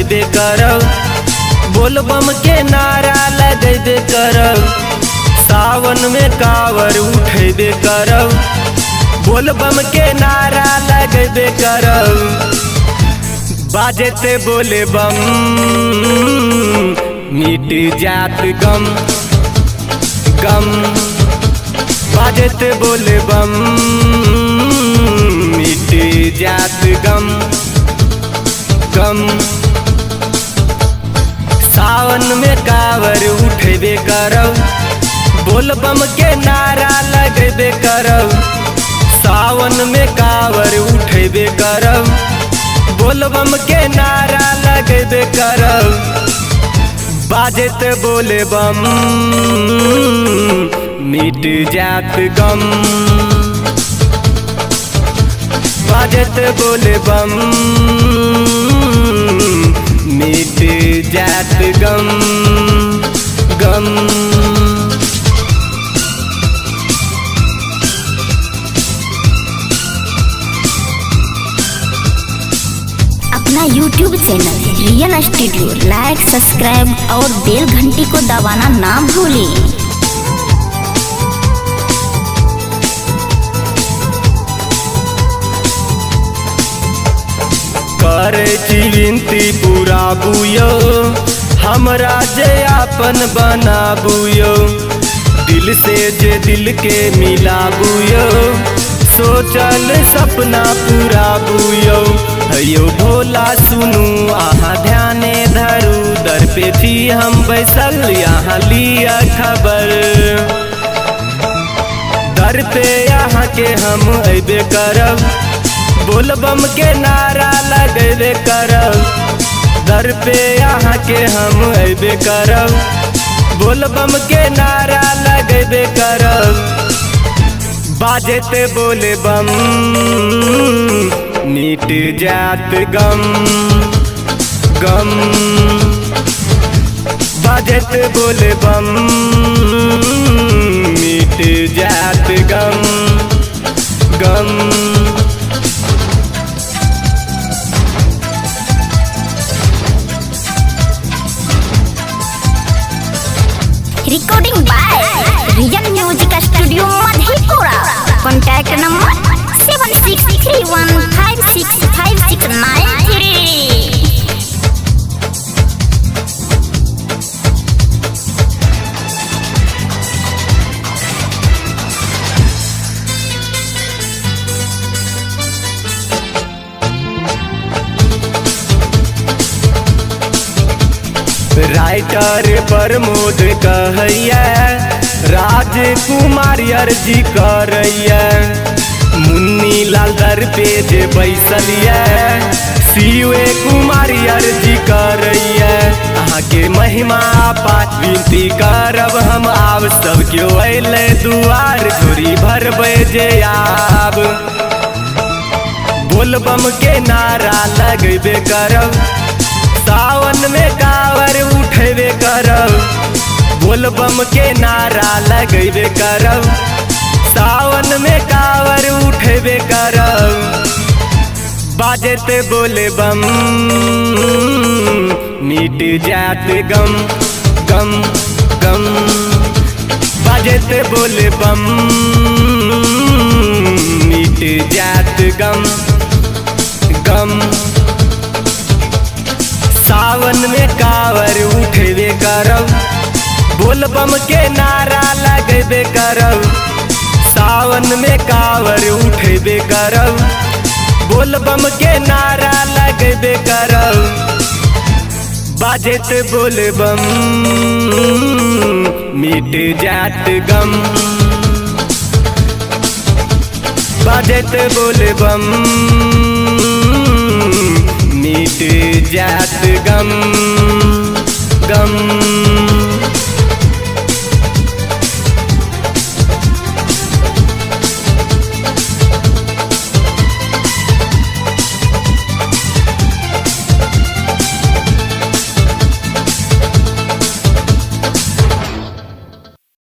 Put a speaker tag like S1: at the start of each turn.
S1: उठेबे करब, बोलबम के नारा लगेबे करब। सावन में कावर उठेबे करब, बोलबम के नारा लगेबे करब। बाजते बोले बम मिट जात गम गम, बाजते बोले बम मिट जात गम गम। सावन में कावर उठेबे करब, बोलबम के नारा लगेबे करब। सावन में कावर उठेबे करब, बोलबम के नारा लगेबे करब। बाजते बोले बम मिट जात गम, बाजते बोले बम मिट जात गम गम।
S2: अपना YouTube channel real studio like subscribe और बेल घंटी को दबाना ना भूलें।
S1: करे छी विनती पुराबुयो, हमरा जे आपन बनाबुयो। दिल से जे दिल के मिलाबुयो, सोचल सपना पुराबुयो। हयो भोला सुनू अहाँ ध्याने धरू, दर पे छी हम बैसल यहाँ लिया खबर। दर पे अहाँ के हम अबे करब, बोलबम के नारा लगेबे करब। दर पे अहाँ के हम अबे करब, बोलबम के नारा लगेबे करब। बाजते बोले बम मिट जात गम गम, बाजते बोले बम मिट जात गम गम।
S2: Recording by real music studio Madhepura. Contact number 7631565693।
S1: Writer Pramod कहैया, राजकुमार अर्जी करैया। मुन्नी लाल दर पे जे बैसलिया, शिवे कुमार अर्जी करैया। अहाँ के महिमा पाठ विनती करब हम आब, सब केओ अयलै दुआर झोरी भरबै जे आब। बोलबम के नारा लगेबे करब, सावन में कावर उठेबे करब। बोलबम के नारा लगेबे करब, सावन में कावर उठेबे करब। बाजते बोले बम मिट जात गम गम गम, बाजते बोले बम मिट जात गम गम। सावन में कावर उठेबे करब, बोलबम के नारा लगेबे करब। सावन में कावर उठेबे करब, बोलबम के नारा लगेबे करब। बाजते बोले बम मिट जात गम, बाजते बोले बम मिट जात गम गम।